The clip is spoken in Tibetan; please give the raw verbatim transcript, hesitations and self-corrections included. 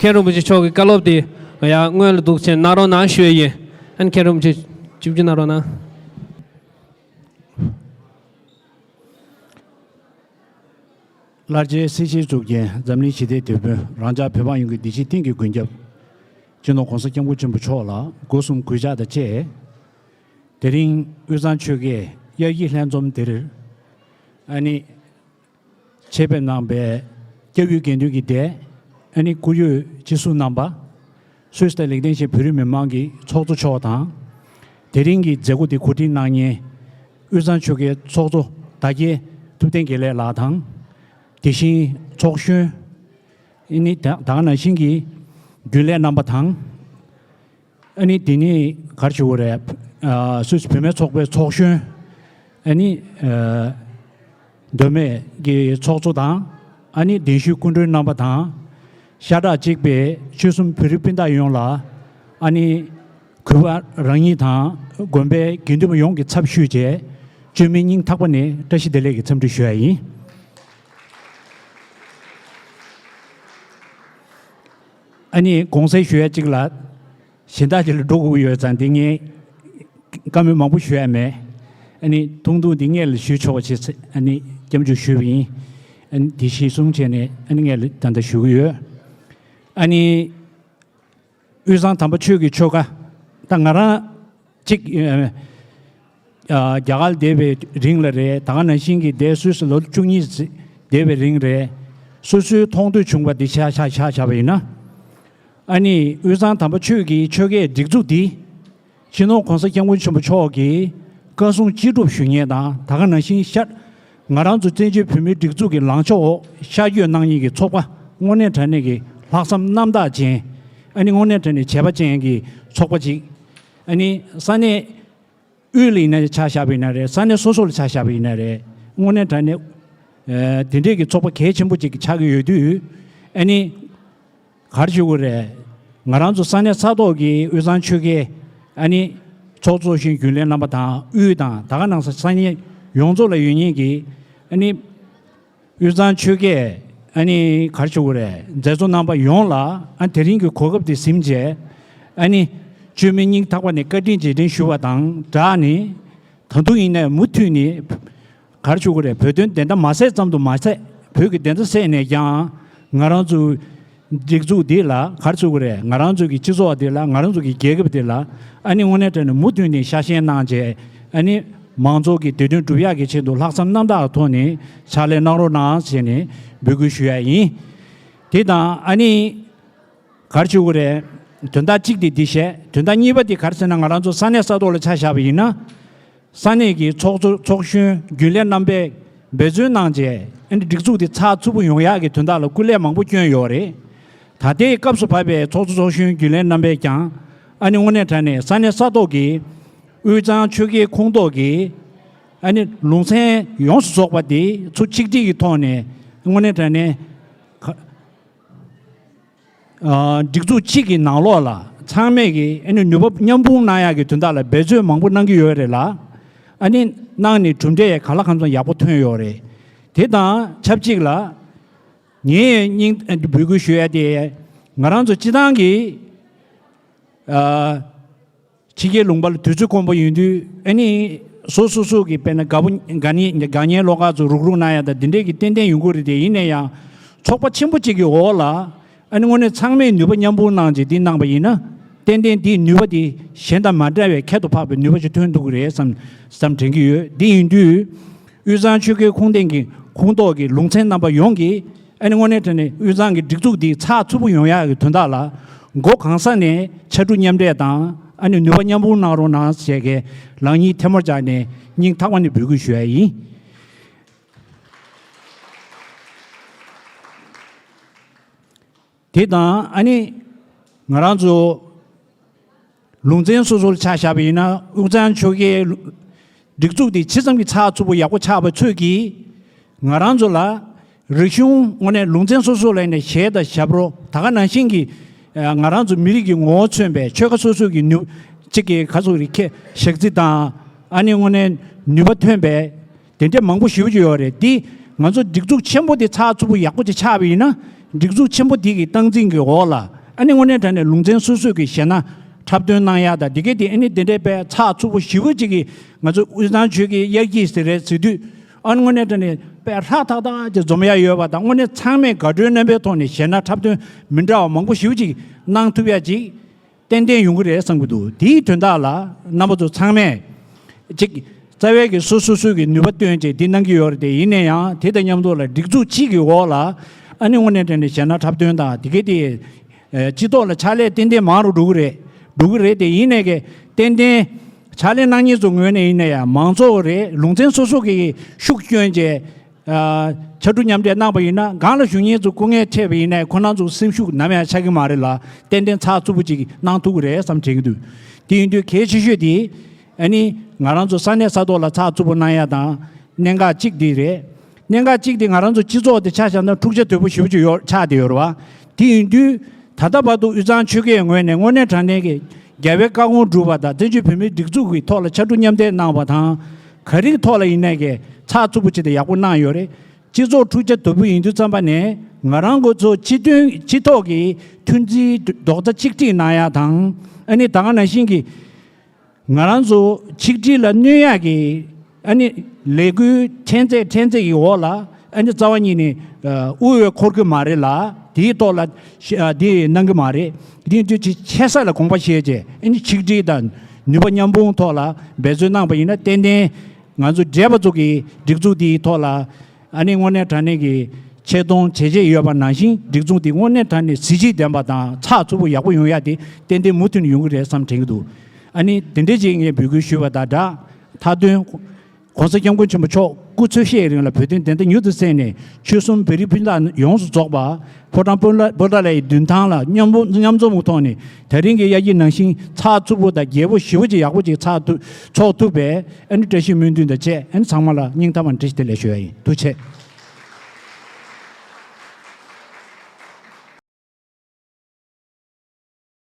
མཁན་རིན་པོ་ཆེ་མཆོག་གི་བཀའ་སློབ་དེ་ཡང་སྔོན་ལ་འདུག་བྱས་གནང་རོགས་གནང་ཞུ་ཡི་ཡིན། ཨ་ནི་མཁན་རིན་པོ་ཆེ་ཅིག་ཅིག་གནང་རོགས་གནང་། ལར་རྗེ་སྲིད་ཞིའི་གཙུག་རྒྱན་འཛམ་གླིང་ཞི་བདེའི་དེད་དཔོན་རང་ཅག་བོད་འབངས་ཡོངས་ཀྱི་བདེ་སྐྱིད་གཏིང་གི་མགོན་སྐྱབས། སྤྱི་ནོར་༸གོང་ས་༸སྐྱབས་མགོན་ཆེན་པོ་མཆོག་ལ་སྒོ་གསུམ་གུས་ཕྱག་དང་བཅས། དེ་རིང་དབུས་གཙང་ཆོལ་ཁའི་དབྱར་སྐྱིད་ལྷན་འཛོམས་འདིར། ཨ་ནི། ཆེད་ཕེབས་གནང་བའི་སྐྱབས་ཡུལ་དགེ་འདུན་གྱི་སྡེ། ཨ་ནི་བཀུར་འོས་སྤྱི་ཟུར་རྣམ་པ། སུད་སི་དང་ལིག་ཏེན་ཤན་བོད་རིགས་མི་མང་གི་ཚོགས་གཙོ་མཆོག་དང་། དེ་རིང་གི་མཛད་སྒོ་འདི་གོ་སྒྲིག་གནང་མཁན་དབུས་གཙང་ཆོལ་ཁའི་ཚོགས་གཙོ་དར་རྒྱས་ཐུབ་བསྟན་དགེ་ལེགས་ལགས་དང་། དེ་བཞིན་ཚོགས་གཞོན། ཨ་ནི་ད་ད་ག་ནང་བཞིན་གྱི་རྒྱུན་ལས་རྣམ་པ་དང་། ཨ་ནི་དེ་ནས་ག་རེ་ཞུ་དགོས་རེད། ཨ་སུད་སི་བུད་མེད་ཚོགས་པའི་ཚོགས་གཞོན། ཨ་ནི་ཨ་མདོ་སྨད་ཀྱི་ཚོགས་གཙོ་དང་། ཨ་ནི་གདན་ཞུའི་སྐུ་མགྲོན་རྣམ་པ་དང་། ཤ་ཁྲག་གཅིག་པའི་ཆོལ་གསུམ་བོད་རིགས་སྤུན་ཟླ་ཡོངས་ལ། ཨ་ནི་གུས་པ་རང་ཉིད་དང་དགོན་པའི་དགེ་འདུན་པ་ཡོངས་ཀྱི་ཚབ་ཞུས་བྱས། བཅོས་མིན་སྙིང་ཐག་པ་ནས་བཀྲ་ཤིས་བདེ་ལེགས་ཀྱི་འཚམས་འདྲི་ཞུ་ཡ་ཡིན། ཨ་ནི་དགོངས་སེལ་ཞུ་ཡ་གཅིག་ལ། གཞན་དག་ཅིག་ལ་འགྲོ་དགོས་ཀྱི་ཡོད་ཙང་འདི་ངས་བཀའ་མོལ་མང་པོ་ཞུ་ཡ་མེད། ཨ་ནི་ཐུང་ཐུང་འདི་སྔོན་ལ་ཞུས་ཆོག་པ་བྱས་ཚེ་ཨ་ནི་སྐྱབས་འཇུག་ཞུས་པ་ཡིན། ཨ་ནི་དེ་གཞི་བཟུང་བྱས་ནས་ཨ་ནི་སྔོན་ལ་ད་ལྟ་ཞུ་གི་ཡོད། ཨ་ནི་དབུས་གཙང་དམ་པ་ཆོས་ཀྱི་ཆོལ་ཁ་ད་ང་རང་གཅིག་ཨ། རྒྱ་གར་བསྡད་པའི་རིང་ལ་རེད། ད་ག་ནང་བཞིན་གྱི་འདས་སོ་སོ་ལོ་བཅུ་གཉིས་བསྡད་པའི་རིང་རེད། སོ་སོའི་མཐོང་ཐོས་བྱུང་བ་འདི་ཆ་ཆ་ཆ་བཞག་པ་ཡིན་ན། ཨ་ནི་དབུས་གཙང་དམ་པ་ཆོས་ཀྱི་ཆོལ་ཁའི་སྒྲིག་འཛུགས་འདི། སྤྱི་ནོར་༸གོང་ས་༸སྐྱབས་མགོན་ཆེན་པོ་མཆོག་གིས་བཀའ་གསུང་ཅི་སྒྲུབ་ཞུ་མཁན་དང་ད་ག་ནང་བཞིན་ཤར། ང་རང་ཚོ་བཙན་བྱོལ་བོད་མིའི་སྒྲིག་འཛུགས་ཀྱི་ལངས་ཕྱོགས་འོག་ཤར་བསྐྱོད་གནང་མཁན་གྱི་ཚོགས་པ་དངོས་གནས་དྲང་གནས་ཀྱི་ལྷག་བསམ་རྣམ་དག་ཅན། ཨ་ནི་དངོས་གནས་དྲང་གནས་བྱས་པ་ཅན་གྱི་ཚོགས་པ་ཅིག་ཨ་ནི་ས་གནས་དབུས་ལ་ཡིན་ན་ཆ་བཞག་པ་ཡིན་ན་རེད། ས་གནས་སོ་སོ་ལ་ཆ་བཞག་པ་ཡིན་ན་རེད། དངོས་གནས་དྲང་གནས་ཨ་དེ་འདྲས་ཀྱི་ཚོགས་པ་གལ་ཆེན་པོ་ཅིག་ཆགས་ཀྱི་ཡོད་དུས། ཨ་ནི་ག་རེ་ཞུ་དགོས་རེད། ང་རང་ཚོ་ས་གནས་ས་ཐོག་གི་དབུས་གཙང་ཆོལ་ཁའི་ཨ་ནི་ཚོགས་གཙོ་བཞིན་རྒྱུན་ལས་རྣམ་པ་དང་དབུས་དང་ད་ག་ནང་བཞིན་ས་གནས་ཡོངས་རྫོགས་ལ་ཡོད་མཁན་གྱི་ཨ་ནི། དབུས་གཙང་ཆོལ་ཁའི་ཨ་ནི་ག་རེ་ཞུ་དགོས་རེད། མཛད་གཙོ་རྣམ་པ་ཡོངས་ལ་ཨ་དེ་རིང་གི་གོ་སྐབས་དེ་ཟིན་བྱས། ཨ་ནི་བཅོས་མིན་སྙིང་ཐག་པ་ནས་བཀའ་དྲིན་རྗེས་དྲན་ཞུ་བ་དང་སྦྲགས་ནས། ད་དུང་ཡིན་ནའི་མུ་མཐུད་ནས་ག་རེ་ཞུ་དགོས་རེད། བོད་དོན་བདེན་མཐའ་མ་གསལ་ཙམ་དུ་མ་ཟད། བོད་ཀྱི་བདེན་མཐའ་གསལ་ནས་ཀྱང་ང་རང་ཚོ་སྒྲིག་འཛུགས་འདི་ལ་ག་རེ་ཞུ་དགོས་རེད། ང་རང་ཚོ་གི་སྤྱི་ཚོགས་འདི་ལ་ང་རང་ཚོ་གི་རྒྱལ་ཁབ་འདི་ལ་ཨ་ནི་དངོས་གནས་དྲང་གནས་མུ་མཐུད་ནས་ཤ་ཞེན་གནང་བྱས། ཨ་ནི་མང་ཚོགས་ཀྱི་བདེ་དོན་སྒྲུབ་ཡག་གི་ཆེད་དུ་ལྷག་བསམ་རྣམ་དག་གི་ཐོག་ནས་ཕྱག་ལས་གནང་རོགས་གནང་ཞེས་ནས་འབོད་སྐུལ་ཞུ་ཡ་ཡིན། དེ་དང་ཨ་ནི་ག་རེ་ཞུ་དགོས་རེད། དོན་དག་གཅིག་དེ་འདི་བཤད། དོན་དག་གཉིས་པ་དེ་ག་རེ་ཟེར་ན་ང་རང་ཚོ་ས་གནས་ས་ཐོག་ལ་ཆ་བཞག་པ་ཡིན་ན། ས་གནས་ཀྱི་ཚོགས་གཙོ་ཚོགས་གཞོན་རྒྱུན་ལས་རྣམ་པས་འབད་བརྩོན་གནང་བྱས་ཨ་ནི་སྒྲིག་འཛུགས་དེ་ཚགས་ཚུད་པོ་ཡོང་ཡག་གི་དོན་དག་ལ་སྐུ་ལས་མང་པོ་བསྐྱོན་ཡོད་རེད། ད་ལྟའི་སྐབས་སུ་བབས་པའི་ཚོགས་གཙོ་ཚོགས་གཞོན་རྒྱུན་ལས་རྣམ་པས་ཀྱང་ཨ་ནི་དངོས་གནས་དྲང་གནས་ས་གནས་ས་ཐོག་གི་དབུས་གཙང་ཆོལ་ཁའི་ཁོངས་གཏོགས་ཀྱི་ཨ་ནི་ལུང་ཚན་ཡོངས་སུ་རྫོགས་པ་དེ་ཚུར་ཆིག་སྒྲིལ་གྱི་ཐོག་ནས་དངོས་གནས་དྲང་གནས་ག་ཨ་སྒྲིག་འཛུགས་གཅིག་གི་ནང་ལོགས་ལ་ཚང་མས་ཀྱི་ཨ་ནི་ནུས་པ་མཉམ་སྤུངས་གནང་ཡག་གི་དོན་དག་ལ་འབད་བརྩོན་མང་པོ་གནང་གི་ཡོད་རེད་ལ། ཨ་ནི་གནང་ནས་གྲུབ་འབྲས་གང་ལ་གང་འཚམ་ཡག་པོ་ཐོན་ཡོད་རེད། དེ་དང་ཆབས་ཅིག་ལ་ངས་སྙིང་འབོད་སྐུལ་ཞུ་ཡ་དེ་ང་རང་ཚོ་སྤྱི་བཏང་གི་ཨ། ཕྱི་རྒྱལ་ལུང་པ་ལ་དུས་ཚོད་ཁོམ་པ་ཡོང་དུས་ཨ་ནི་སོ་སོ་སོ་གི་དཔེར་ན་དགའ་པོ་དགའ་ཉེ་དགའ་ཉེ་བློ་དཀར་ཚོ་རུག་རུག་གནང་ཡ་དང་འདི་འདྲས་ཀྱི་ཏན་ཏན་ཡོང་གི་རེད་དེ། ཡིན་ན་ཡང་ཚོགས་པ་ཆེན་པོ་གཅིག་གི་འོག་ལ་ཨ་ནི་དངོས་གནས་ཚང་མས་ནུས་པ་མཉམ་སྤུངས་གནང་བྱས་འདི་གནང་པ་ཡིན་ན་ཏན་ཏན་འདིའི་ནུས་པ་འདི་གཞན་དང་མ་འདྲ་བའི་ཁྱད་དུ་འཕགས་པའི་ནུས་པ་ཞིག་ཐོན་ཐུབ་ཀྱི་རེད་བསམ་བསམ་དྲན་གྱི་ཡོད། འདི་ཡིན་དུས་དབུས་གཙང་ཆོལ་ཁའི་ཁུངས་ལྡན་གྱི་ཁོངས་གཏོགས་ཀྱི་ལུང་ཚན་རྣམ་པ་ཡོངས་ཀྱིས། ཨ་ནི་དངོས་གནས་དྲང་གནས་དབུས་གཙང་གི་སྒྲིག་འཛུགས་འདི་ཚགས་ཚུད་པོ་ཡོང་ཡག་གི་དོན་དག་ལ་སྒོ་གང་ས་ནས་ཕྱར་གྲུ་མཉམ་འདེགས་དང་ཨ་ནི་ནུས་པ་མཉམ་སྤུངས་གནང་རོགས་གནང་ཞེས་ཀྱི་ལག་གཉིས་ཐལ་མོ་སྦྱར་ནས་སྙིང་ཐག་པ་ནས་འབོད་སྐུལ་ཞུ་ཡ་ཡིན། དེ་དང་ཨ་ནི་ང་རང་ཚོ། ལུང་ཚན་སོ་སོར་ཆ་བཞག་པ་ཡིན་ན་དབུས་གཙང་ཆོལ་ཁའི་སྒྲིག་འཛུགས་དེ་ཇི་ཙམ་གྱི་ཚགས་ཚུད་པོ་ཡག་པོ་ཆགས་པ་ཚོད་ཀྱིས་ང་རང་ཚོ་ལ་རིག་གཞུང་དངོས་གནས་ལུང་ཚན་སོ་སོ་ལ་ནས་གཞས་དང་ཞབས་བྲོ་ད་ག་ནང་བཞིན་གྱི་ང་རང་ཚོ་མི་རིགས་ཀྱི་ངོ་བོ་མཚོན་པའི་ཆོལ་ཁ་སོ་སོ་གི་ནུས་གཅིག་གི་ག་ཚོད་རིགས་ཁྱད་ཞག་རྩི་དང་ཨ་ནི་དངོས་གནས་ནུས་པ་ཐོན་པའི། དེ་འདྲ་མང་པོ་ཞེ་པོ་ཅིག་ཡོད་རེད། འདི་ང་ཚོ་སྒྲིག་འཛུགས་ཆེན་པོ་དེ་ཚགས་ཚུད་པོ་ཡག་པོ་ཅིག་ཆགས་པ་ཡིན་ན་སྒྲིག་འཛུགས་ཆེན་པོ་དེ་གི་སྟངས་འཛིན་གྱི་འོག་ལ་ ཨ་ནི་དངོས་གནས་དྲང་གནས་ལུང་ཚན་སོ་སོ་གི་གཞས་སྣ་འཁྲབ་སྟོན་གནང་ཡག་དང་དེ་གའི་དེ་ཨ་ནི་དེ་འདྲའི་དཔེ་ཚགས་ཚུད་པོ་ཞེ་པོ་ཅིག་གིས་ང་ཚོ་དབུས་གཙང་ཆོལ་ཁའི་དབྱར་སྐྱིད་ཟེར་རེད་ཟེར་དུས། ཨ་ནི་དངོས་གནས་དྲང་གནས་དཔེ་ཧྲག་ཐག་ཐག་ཅིག་འཛོམས་ཡག་ཡོད་པ་དང་། དངོས་གནས་ཚང་མས་དགའ་སྤྲོའི་རྣམ་པའི་ཐོག་ནས་གཞས་སྣ་འཁྲབ་སྟོན་མི་འདྲ་བ་མང་པོ་ཞེ་པོ་ཅིག་གནང་ཐུབ་ཡག་ཅིག་ཏན་ཏན་ཡོང་གི་རེད་བསམ་གྱི་འདུག་དེའི་དོན་དག་ལ་རྣམ་པ་ཚོ་ཚང་མས་ཅིག་རྩ་བའི་གི་སོ་སོ་སོའི་གི་ནུས་པ་བཏོན་བྱས་འདི་གནང་གི་ཡོད་རེད་དེ། ཡིན་ན་ཡང་དེ་དང་མཉམ་དུ་ལ་སྒྲིག་འཛུགས་གཅིག་གི་འོག་ལ་ཨ་ནི་དངོས་གནས་དྲང་གནས་གཞས་སྣ་འཁྲབ་སྟོན་དང་དེ་གའི་དེ་ཨ་སྤྱི་ཚོགས་ལ་ཕྱག་ལས་ཏན་ཏན་མང་རུ་འགྲོ་གི་རེད། འགྲོ་གི་རེད་དེ། ཡིན་ནའི་གི་ཏན་ཏན་ཕྱག་ལས་གནང་མཁན་ཚོ་ངོས་ནས་ཡིན་ན་ཡང་མང་ཚོགས་རེད། ལུང་ཚན་སོ་སོ་གི་ཤུགས་བསྐྱོན་བྱས་ཨ་ཕྱར་གྲུ་མཉམ་འདེགས་གནང་པ་ཡིན་ན། སྒང་ལ་བཞུགས་མཁན་ཚོ་སྐུ་ངལ་འཕྲད་པ་ཡིན་ན་ཁོ་རང་ཚོ་སེམས་ཤུགས་ནམ་ཡང་ཆག་གི་མ་རེད་ལ། ཏན་ཏན་ཚགས་ཚུད་པོ་ཅིག་གནང་ཐུབ་ཀྱི་རེད་བསམ་དྲན་གྱི་འདུག་དེ་ཡིན་དུས་གལ་ཆེ་ཤོས་དེ་ཨ་ནི་ང་རང་ཚོ་ས་གནས་ས་ཐོག་ལ་ཚགས་ཚུད་པོ་གནང་ཡག་དང་། གནད་འགག་གཅིག་དེ་རེད། གནད་འགག་གཅིག་དེ་ང་རང་ཚོ་སྤྱི་ཚོགས་དེ་ཆ་བཞག་ན་འཁྲུག་ཆ་དོད་པོ་ཞེ་པོ་ཅིག་ཡོད་ཆགས་བསྡད་ཡོད་རེད་བ། དེ་ཡིན་དུས་ད་ལྟ་བར་དུ་དབུས་གཙང་ཆོལ་ཁའི་ངོས་ནས་དངོས་གནས་དྲང་གནས་ཀྱི་རྒྱལ་བའི་བཀའ་དགོངས་བསྒྲུབས་པ་དང་། བཙན་བྱོལ་བོད་མིའི་སྒྲིག་འཛུགས་ཀྱི་ཐོག་ལ་ཕྱར་གྲུ་མཉམ་འདེགས་གནང་བ་དང་། ག་རེ་གི་ཐོག་ལ་ཡིན་ནའི་གི་ཚགས་ཚུད་པོ་ཅིག་དང་ཡག་པོ་གནང་ཡོད་རེད། སྤྱི་ཚོགས་འཁྲུག་ཆ་དོད་པོ་ཡིན་དུས་ཙམ་པ་ནས་ང་རང་ཚོ་སྤྱི་མཐུན་སྤྱི་ཐོག་གི་མཐུན་སྒྲིལ་རྡོག་རྩ་གཅིག་སྒྲིལ་གནང་ཡག་དང་། ཨ་ནི་ད་ག་ནང་བཞིན་གྱི་ང་རང་ཚོ་ཆིག་སྒྲིལ་ལ་གནོད་ཡག་གི་ཨ་ནི་ལས་འགུལ་ཕྲན་ཚེགས་ཕྲན་ཚེགས་ཀྱི་འོག་ལ་ཨ་ནི་རྩ་བ་ཉིད་ནས་ཨ་དབུ་འོས་འཁོར་གྱི་མ་རེད་ལ། དེའི་ཐོག་ལ་ཤ་ཨ་དེ་གནང་གི་མ་རེད། དེ་དུས་ཆེ་ཆེ་ས་ལ་དགོངས་པ་བཞེས་བྱས་ཨ་ནི་ཆིག་སྒྲིལ་དང་ནུས་པ་མཉམ་སྤུངས་ཐོག་ལ་འབད་བརྩོན་གནང་པ་ཡིན་ན། ཏན་ཏན་ང་ཚོ་བགྲེས་པ་ཚོ་གི་སྒྲིག་འཛུགས་དེའི་ཐོག་ལ་ཨ་ནི་དངོས་གནས་དྲང་གནས་ཀྱི་ཆེ་མཐོང་བྱས་བྱས་ཡོད་པ་ནང་བཞིན། སྒྲིག་འཛུགས་དེ་དངོས་གནས་དྲང་གནས་གཟི་བརྗིད་ལྡན་པ་དང་ཚགས་ཚུད་པོ་ཡག་པོ་ཡོང་ཡག་དེ་ཏན་ཏན་མུ་མཐུད་ནས་ཡོང་གི་རེད་བསམ་དྲན་གྱི་འདུག་ཨ་ནི་དེ་འདྲ་ཅིག་ངས་འབོད་སྐུལ་ཞུས་པ་དང་སྦྲགས། མཐའ་དོན་༸གོང་ས་༸སྐྱབས་མགོན་ཆེན་པོ་མཆོག་སྐུ་ཚེ་ཤེས་རིང་ལ་བོད་དོན་བདེན་མཐའ་མྱུར་དུ་གསལ་ནས། ཆོལ་གསུམ་བོད་རིགས་སྤུན་ཟླ་ཡོངས་སུ་རྫོགས་པ་ཕོ་བྲང་པོ་ཏཱ་ལའི་མདུན་ཐང་ལ་མཉམ་པོ་མཉམ་འཛོམས་ཀྱི་ཐོག་ནས་ད་རིང་གི་དབྱར་སྐྱིད་ནང་བཞིན་ཚགས་ཚུད་པོ་དང་རྒྱས་པོ་ཞེ་པོ་ཅིག་ཡག་པོ་ཅིག་ཚགས་ཐུབ་ཚོགས་ཐུབ་པའི་ཨ་ནི་བཀྲ་ཤིས་སྨོན་འདུན་དང་བཅས། ཨ་ནི་ཚང་མ་ལ་སྙིང་ཐག་པ་ནས་བཀྲ་ཤིས་བདེ་ལེགས་ཞུ་ཡ་ཡིན། ཐུགས་རྗེ་ཆེ།